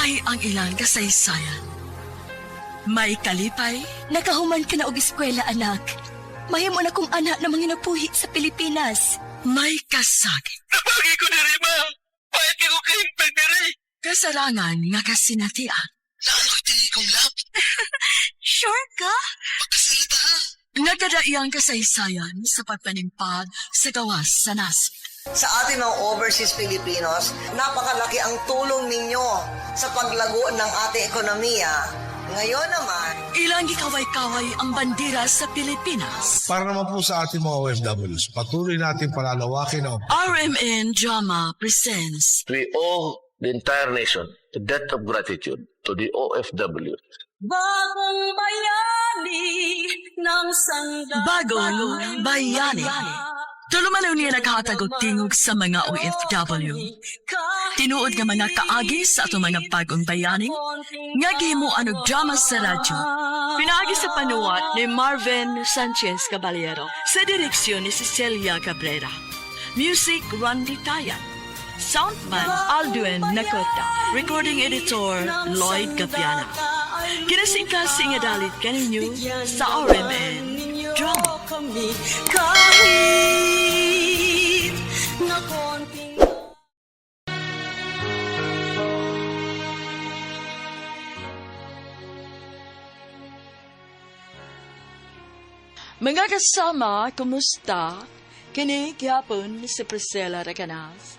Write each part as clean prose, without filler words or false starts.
Lahi ang ilang kasaysayan. May kalipay, Nakahuman ka na og eskwela, anak. Mahimo na kong anak na manginapuhi sa Pilipinas. May kasagi. Napagi ko diri, ma. Pahit ko kahimpag diri. Kasarangan nga kasinatian. Naaloy tingi kong love. Sure ka? Pagkasalita ha. Nagkadaiyang kasaysayan sa pagpanimpag sa gawas sa nasod. Sa ating mga overseas Filipinos, napakalaki ang tulong ninyo sa paglago ng ating ekonomiya. Ngayon naman, Ilang gikaway-kaway ang bandera sa Pilipinas. Para naman po sa ating mga OFWs, patuloy natin palalawakin ang RMN Drama presents We owe the entire nation a debt of gratitude to the OFW. Bagong bayani ng sangga. Bagong Bayani. Tulumanon niya naghatag og tingog sa mga OFW. Tinuod nga mga kaagi sa atong mga bagong bayani nga gihimuan og drama sa radyo. Pinaagi sa panuwat ni Marvin Sanchez Caballero sa direksyon ni Cecilia Cabrera. Music Randy Tayan. Soundman Aldwin Nakota. Recording editor Lloyd Gapiana. Kinasingkasing nga dalit kaninyo sa RMN Drama. Kami kahit na konting Mga kasama, kumusta? Kini gihapon si Priscilla Recanas.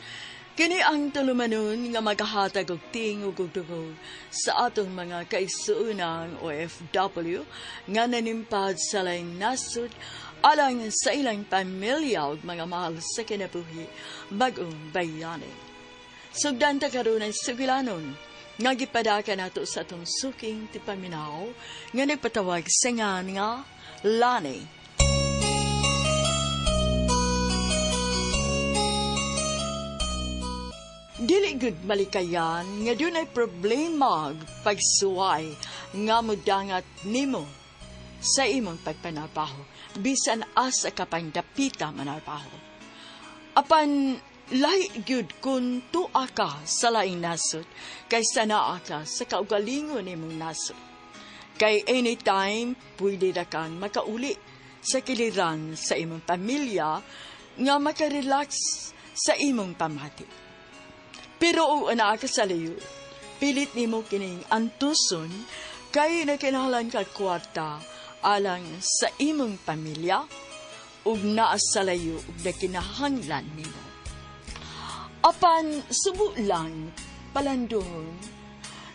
Kini ang tulumanon nga maghahatag og tingog ug dugo sa atong mga kaigsuonang OFW nga nanimpad sa laing nasod alang sa ilang pamilya ug mga mahal sa kinabuhi bag-ong bayani. Sugdan ta karon ang sugilanon nga gipadaka nato sa atong suking tipaminaw nga nagpatawag sa ngan nga Lani. Dili gud malikayan nga dunay problema ug pagsuway nga mudangat nimo sa imong pagpanarbaho bisan asa ka pang dapita manarbaho. Apan lahi gyud kun tua ka sa laing nasod kaysa naa ka sa kaugalingon nimong nasod. Kay anytime pwede ra kang makauli sa kiliran sa imong pamilya nga makarelax sa imong pamati. Pero og anaa ka sa layo, pilit nimo kining antuson kay nakinahanglan kag kwarta alang sa imong pamilya ug naa sa layo ug nakinahanglan nimo. Apan subo lang palandong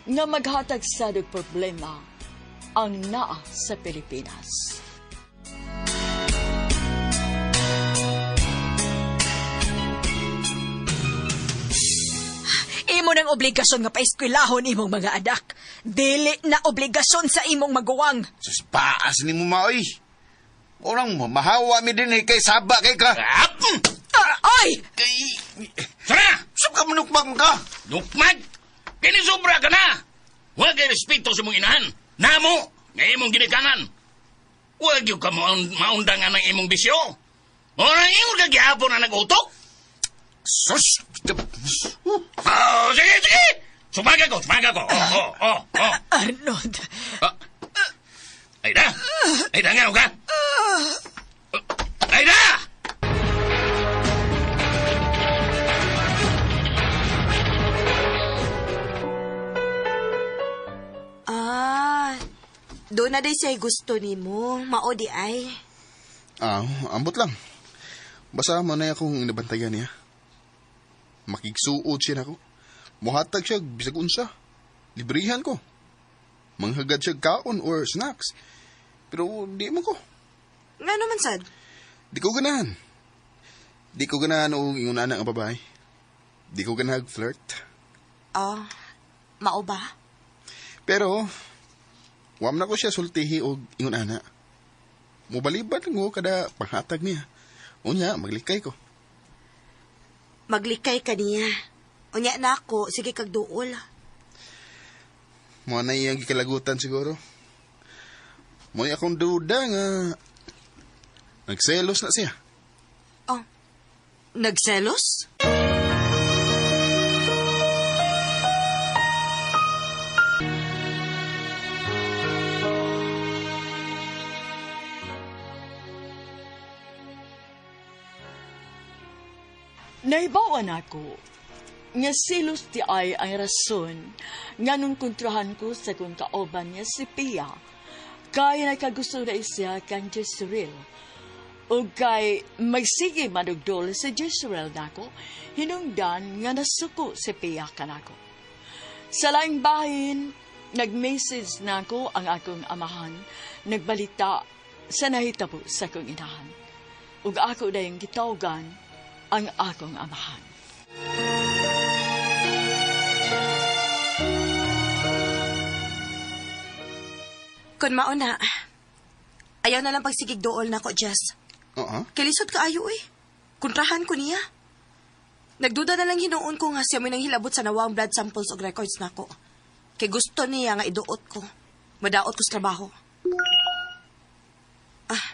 nga maghatag sad og problema ang naa sa Pilipinas. Imo ng obligasyon nga paeskwelahon imong mga anak. Dili na obligasyon sa imong maguwang. Sus, paas ni mo maoy. Orang mahawa mi din eh, kay saba kay ka. Ap! Ah, ay! Kay... Sana! Sub ka manukmag ka. Lukmag! Kini sobra ka na! Huwag kay respeto sa mong inahan. Namo! Nga imong ginikanan. Huwag yung ka maundangan ng imong bisyo. Orang ingon ka gihapon na nag-utok. Sus! Oh, sige, sige! Sumaga ko, sumaga ko. Oh. Arnold, Ah. Aida! Aida nga, ka? Aida! Ah, doon na day siya'y gusto nimo. Mao di ay. Ah, ambot lang. Basta mo na akong inabantayan niya. Makigsuod siya nako. Muhatag siya bisag unsa. Librihan ko. Manghagad siya kaon or snacks. Pero di mo ko. Nga naman sad. Di ko ganahan. Di ko ganahan og ingon ana nga babae. Di ko ganahan flirt. Ah, mao ba? Pero wam na ko siya sultihi og ingon ana. Mobaliban ko kada panghatag niya. Unya, maglikay ko. Maglikay ka niya. Unya na ako, sige kag duol. Mo na iyang gikalagutan siguro. Mo akong duda nga nagselos na siya. Oh, nagselos? Nahibawan ako nga silos ti ay ang rason nga nung kontrahan ko sa kong kaoban niya si Pia, kay nagkagusto na siya kang Jezreel. O kay magsige manugdol si Jezreel nako, hinungdan nga nasuko si Pia kanako. Sa laing bahin, nag-message nako ang akong amahan, nagbalita sa nahitabo sa akong inahan. Ug ako dayong gitawgan ang akong amahan. Kun mauna, ayaw na lang pagsigig dool nako, Jess. Oo. Kalisod kaayo eh. Kontrahan ko niya. Nagduda na lang hinuon ko nga siya may nanghilabot sa nawang blood samples og records nako. Kay gusto niya nga iduot ko. Madaot ko sa trabaho. Ah.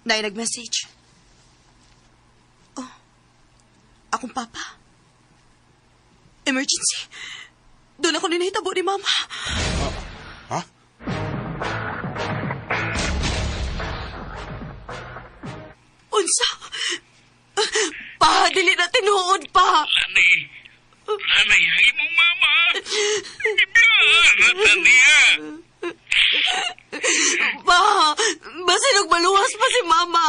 Nay nag-message. Oh. Akong papa. Emergency. Doon ako ninahitabo ni mama. Ha? Unsa? Pa, dili na tinuod pa. Lani, Lani, ang imong mama. Ibiyaan na ta niya. Pa, basin og maluwas pa si mama.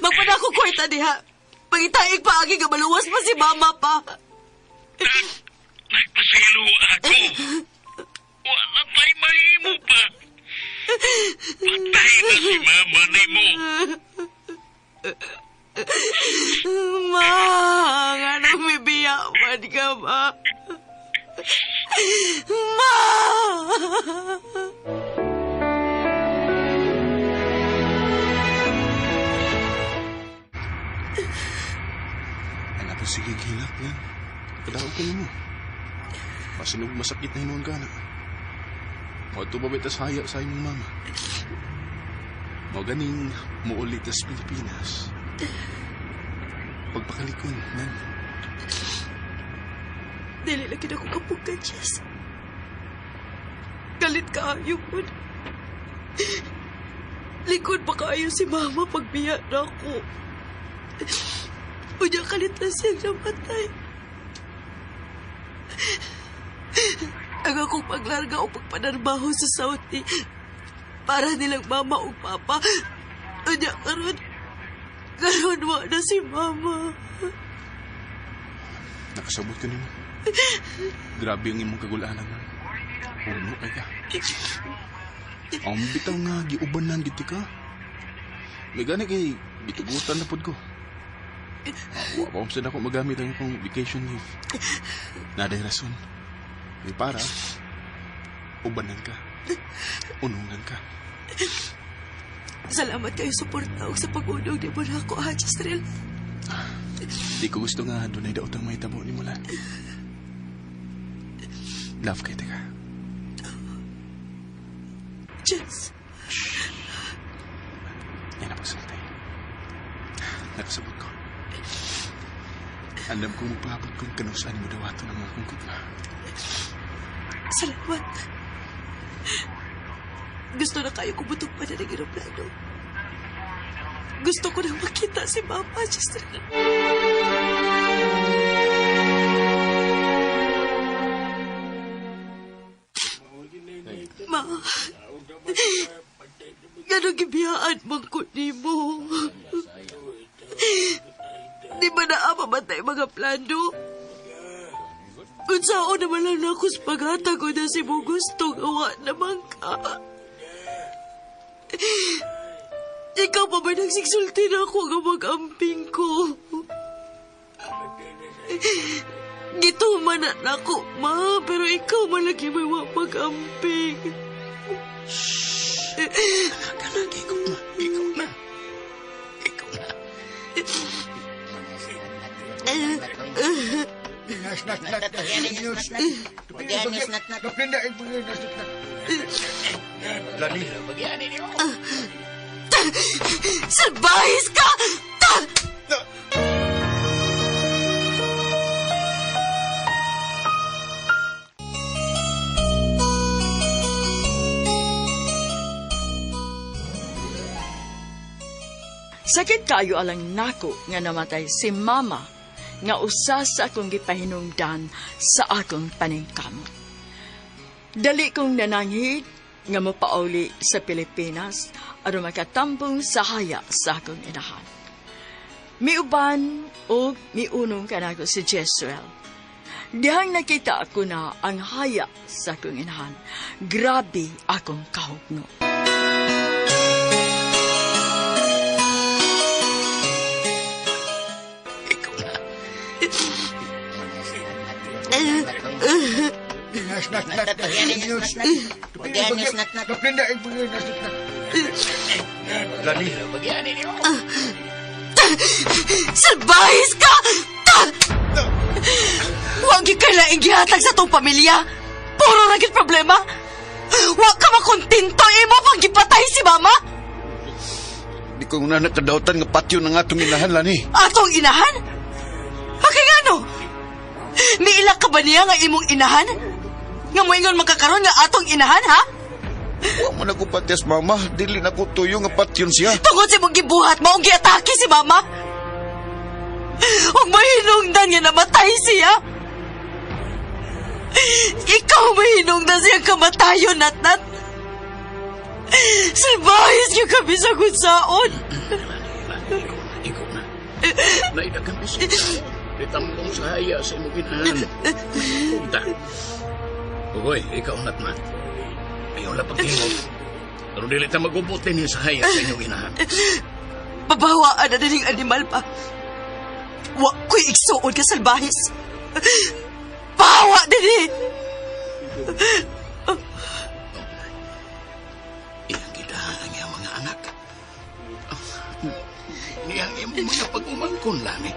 Magpadako kwarta diha. Pangitaig pa agi nga maluwas pa si mama pa. Nagpasaylo ako. Wala pa'y mahimo pa. Patay na si mama nimo. Ma, nga nang mibiya man ka, ma. Ma! Anak ko, sige, hilak yan. Kadaog ko mo. Masinog masakit na hinuon ka na. Mao pa bitaw sa haya sa imong mama. Mao ganing muulit sa Pilipinas. Pagpakalikon, nan. Dili lagi na ko kapugan, Jess. Galit kaayo ko. Likod pa kaayo si mama pagbiya na ako. Unya kalit na siyang namatay. Ang akong paglarga o pagpanarbaho sa Saudi para nilang mama o papa. Unya karon wa na si mama. Nakasabot ko nimo. Grabe ang imong kagulanan. Puno kay ka. Ang bitaw nga giubanan gid ka. May gani kay gitugutan na pod ko. Wa pa sad ako magamit ang akong vacation leave. Naday rason. May para ubanan ka. Unungan ka. Salamat kayo suporta og sa pag-unong ni mo na ako, ha, Jezreel. Di ko gusto nga dunay daotang mahitabo nimo lan. Love kay teka. Jess. Yan ang pagsultay. Nakasabot ko. Andam kong magpaabot kung kanusaan mo dawato ng akong kutla. Salamat. Gusto na kayo kumutok pa na ng eroplano. Gusto ko nang makita si Mama, Jezreel. Ma, gano'ng gibiyaan man ko nimo? Di ba naa mamatay mga plano? Unsaon naman lang na ako sa paghatag ko na si mo gusto gawa naman ka. Ikaw pa ba nagsigsulti na ako nga mag-amping ko? Gituman na nako, ma, pero ikaw malagi may wa mag-amping. Kanak, ikaw na. Ikaw na. Ikaw na. Salbahis ka! Sakit kayo alang nako nga namatay si mama nga usa sa akong gipahinungdan sa akong paningkamot. Dali kong nananghid nga mopauli sa Pilipinas aron makatambong sa haya sa akong inahan. Miuban og miunong kanako si Jesrel. Dihang nakita ako na ang haya sa akong inahan. Grabe akong kahugno. Ikaw na. Lani, Bagyani niyo. Salbahis ka! Huwag gyud kay laing gihatag sa tong pamilya. Puro ra gyud problema. Wa ka makontento imo pag gipatay si mama. Di ko na nakadawtan nga patyo ng atong inahan, Lani. Atong inahan? Okay nga no? Niila ka ba niya nga imong inahan? Nga moingon magkakaroon nga atong inahan, ha? Wa man ako patyas, mama. Dili na ko tuyo nga patyon siya. Tungod sa imong gibuhat, maong giatake si mama. Huwag mahinungdan nga namatay siya. Ikaw mahinungdan siyang kamatayon, Natnat. Salbahis yung kami sa kunsaon. Ikaw na. Naidagan bisig. Ditambong sa haya sa imong inahan. Punta. Ugoy, ikaw natnat. Ayaw na paghingog. Pero dili ta magubot din sa haya sa inyong inahan. Babawaan na din animal pa. Wa ko'y igsuon ka, salbahis. Bawa din eh. Iyang kita ang iyang mga anak. Niyang imong mga pag-umangkon, Lani.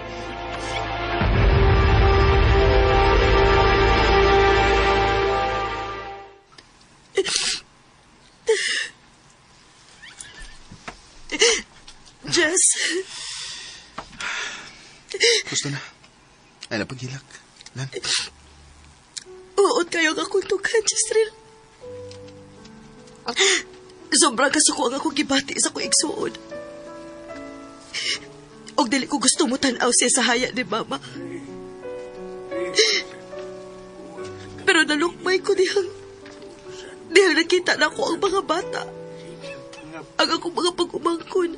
Jess, Gusto na. Ay, napaghilak. Lan, uot kayo ang akong tughan, Jessrel. Sobrang kasuko ang akong gibati sa akong igsuon. Og dili ko gusto mo tan-aw siya sa haya ni Mama. Pero nalukmay ko dihang nakita na ko ang mga bata. Ang akong mga pag-umangkon.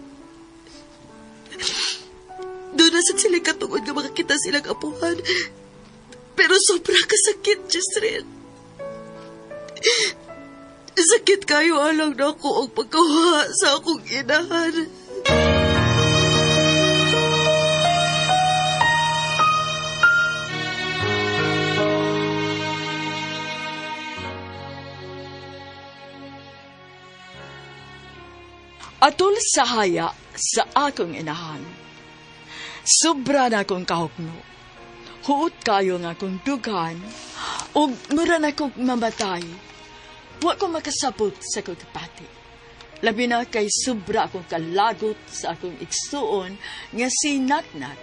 Doon na sa sila katungod nga makakita silang apuhan. Pero sobra kasakit, Jessrel. Sakit kayo alang na ako ang pagkawa sa akong inahan. Atul sa haya sa akong inahan. Sobra na akong kahugno. Huot kayo nga akong dughan ug mura na akong mamatay. Wa ko makasabot sa akong kapati. Labi na kay sobra akong kalagot sa akong igsuon nga si Natnat.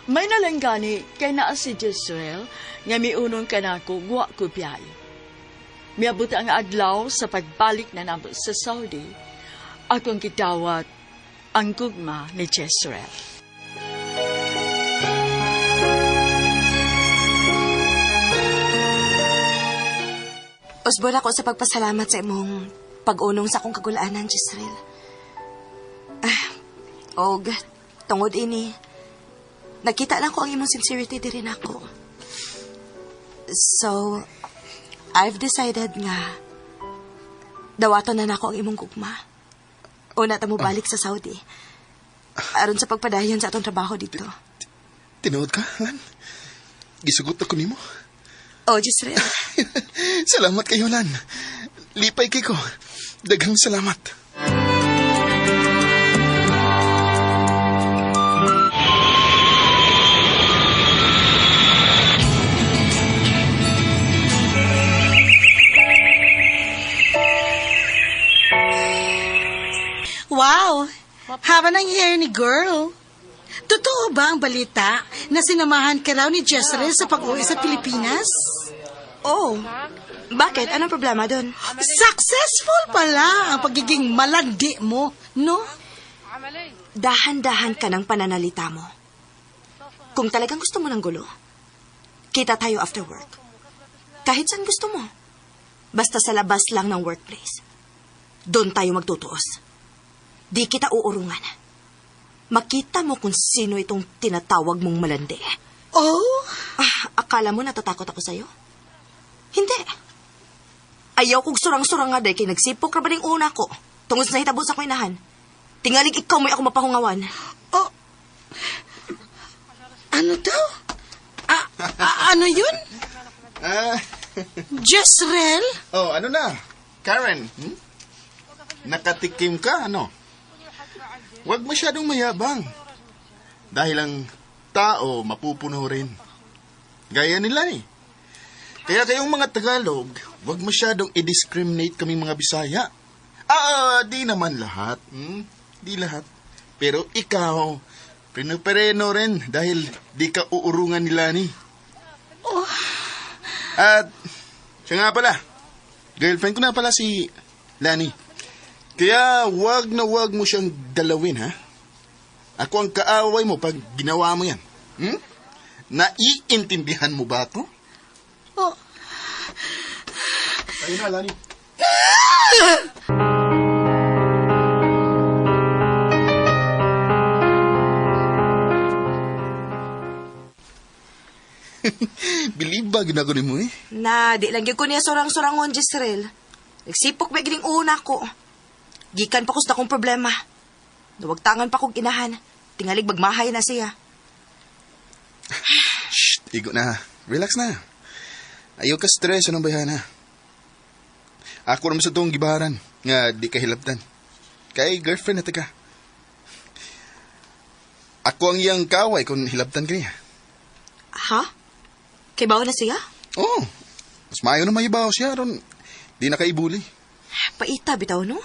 May nalanggani kay naa si Jesrel nga miunong kanako wa ko biyahe. Miabot ang adlaw sa pagbalik na namo sa Saudi. Akong gidawat ang gugma ni Jesrel. Usbon ako sa pagpasalamat sa imong pag-unong sa akong kagulanan, Jisreel. Ah, og, tungod ini, nakita lang ko ang imong sincerity diri nako. So, I've decided nga dawaton na nako ang imong gugma. Una ta mo balik sa Saudi. Aron sa pagpadayon sa atong trabaho dito. Tinuod ka, Lan? Gisugot ako nimo. Oh, Jisreel. Salamat kayo, Lan. Lipay kay ko. Daghang salamat. Wow! Haba ng hair ni girl. Totoo ba ang balita na sinamahan ka raw ni Jezreel sa pag-uwi sa Pilipinas? Oh, bakit? Anong problema doon? Successful pala ang pagiging malandi mo, no? Dahan-dahan ka ng pananalita mo. Kung talagang gusto mo ng gulo, kita tayo after work. Kahit saan gusto mo. Basta sa labas lang ng workplace. Doon tayo magtutuos. Di kita uurungan. Makita mo kung sino itong tinatawag mong malandi. Oh? Ah, akala mo natatakot ako sa'yo? Hindi. Ayaw kong surang-surang nga dahil kay nagsipok ra ba ning una ko. Tungod sa nahitabo sa inahan. Tingalig ikaw mo'y ako mapahungawan. Oh. Ano daw? Ano yun? Jezreel? Oh, ano na? Karen, Nakatikim ka, ano? Huwag masyadong mayabang. Dahil ang tao mapupuno rin. Gaya nila eh. Kaya kayong mga Tagalog, huwag masyadong i-discriminate kaming mga Bisaya. Di naman lahat. Di lahat. Pero ikaw, preno-preno rin dahil di ka uurungan nila ni. Oh. At, siya nga pala, girlfriend ko na pala si Lani. Kaya wag na wag mo siyang galawin, ha? Ako ang kaaway mo pag ginawa mo yan. Naiintindihan mo ba ito? Oh. Ayun na, Lani. Believe ba ginagawa mo eh? Na, di lang gyud ko niya surang-surangon, Jezreel. Nagsipok may gining una ko. Gikan pa ko sa akong problema. Nawagtangan pa kong inahan. Tingalig magmahay na siya. Shh, igo na. Relax na. Ayaw ka stress, anong bayana? Ako naman sa itong gibaran nga di ka hilabtan. Kay girlfriend na ka. Ako ang iyang kaway kung hilabtan ka niya. Ha? Kay bawo na siya? Oo. Mas maayo na mahibaw siya ron. Di na kaibuli. Paita bitaw, no?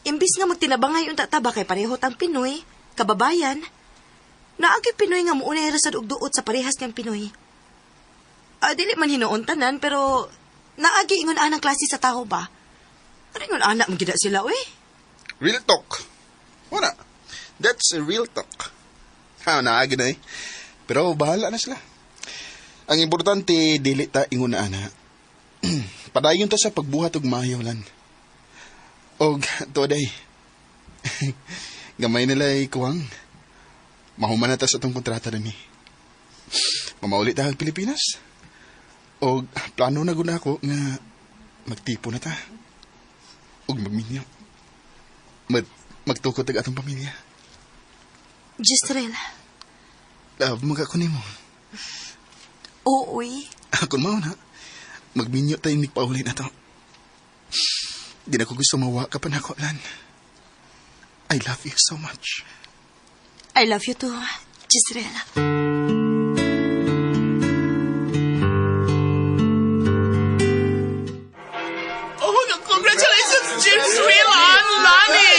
Imbis nga magtinabangay yung tataba kay pareho tang Pinoy, kababayan, naagi Pinoy nga muunay ra sad og duot sa parehas niyang Pinoy. Dili man hinuon tanan, pero naagi ingon anang klase sa tao ba? Ano ingon anak mo gida sila, uy? Real talk. Wala. That's a real talk. Ha, naagi na eh. Pero bahala na sila. Ang importante, dili ta ingon na ana. Padayon ta sa pagbuhat og maayo lan. Og today, gamay nila kuwang. Mahuman na ta sa itong kontrata rin eh. Mamauli ta ang Pilipinas. Og plano na guna ako nga magtipo na ta. Og magminyo. Magtukod tag atong pamilya. Jezreel. Love, magako nimo. Oo, uy. Ako mao na. Magminyo tayo nagpauli na to. Di na ko gusto mawa ka pa nako, Lan. I love you so much. I love you too, Jezreel. Oh, congratulations, Jezreel and Lani!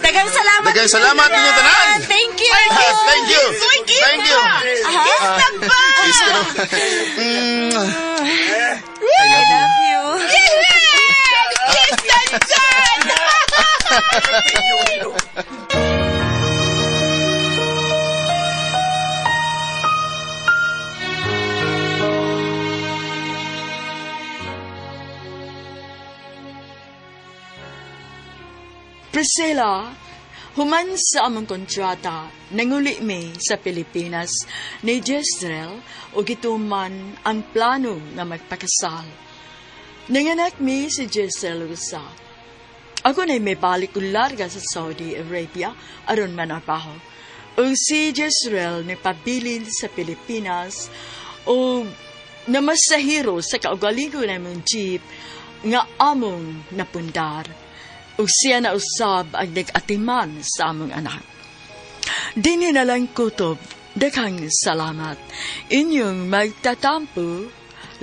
Daghang salamat. Daghang salamat ninyo tanan. Thank you. Thank you. Thank you. Kiss na ba? Kiss ka na. I love you. Kiss na dyan! Priscilla, human sa among kontrata, nanguli mi sa Pilipinas ni Jezreel o gituman ang plano nga magpakasal. Nanganak mi si Jezreel usa. Ako na may balik og larga sa Saudi Arabia aron manarbaho. Ug si Jezreel ni pabilin sa Pilipinas o namasahiro sa kaugalingon namong jeep nga among napundar. Ug siya na usab ang nag-atiman sa among anak. Dini na lang kutob, daghang salamat. Inyong magtatampo,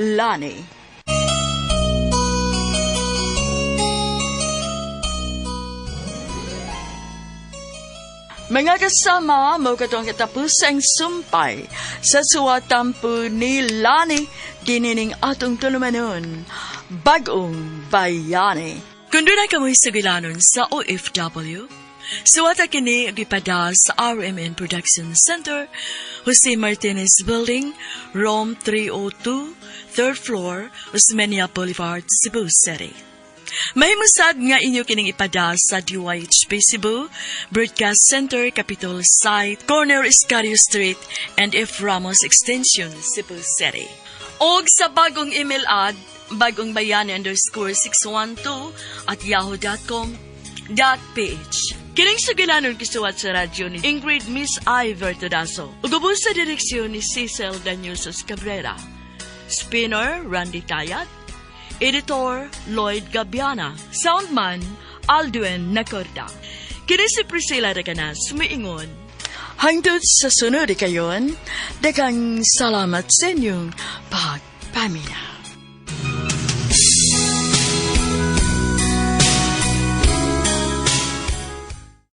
Lani. Mga kasama, mo katong katapusang sumpay sa suwatampo ni Lani, dinining atong tulumanon, Bagong Bayani. Kung doon ay kamoy sugilanon sa OFW, Suwata kini ug ipada sa RMN Production Center, Jose Martinez Building, Room 302, third floor, Osmeña Boulevard, Cebu City. Mahimo sad nga inyo kining ipada sa DYHP Cebu, Broadcast Center, Capitol Site, Corner Escario Street, and F. Ramos Extension, Cebu City. Og sa bagong email ad, bagongbayani_612@yahoo.com.ph. Kining sugilanon gisuwat sa radyo ni Ingrid Miss Iver Todaso. Ug ubos sa direksyon ni Cecil Danyusos Cabrera. Spinner, Randy Tayat. Editor, Lloyd Gabiana. Soundman, Aldwin Nacorda. Kini si Priscilla Reganas, miingon. Hangtod sa sunod kayon, daghang salamat sa inyong pagpaminaw.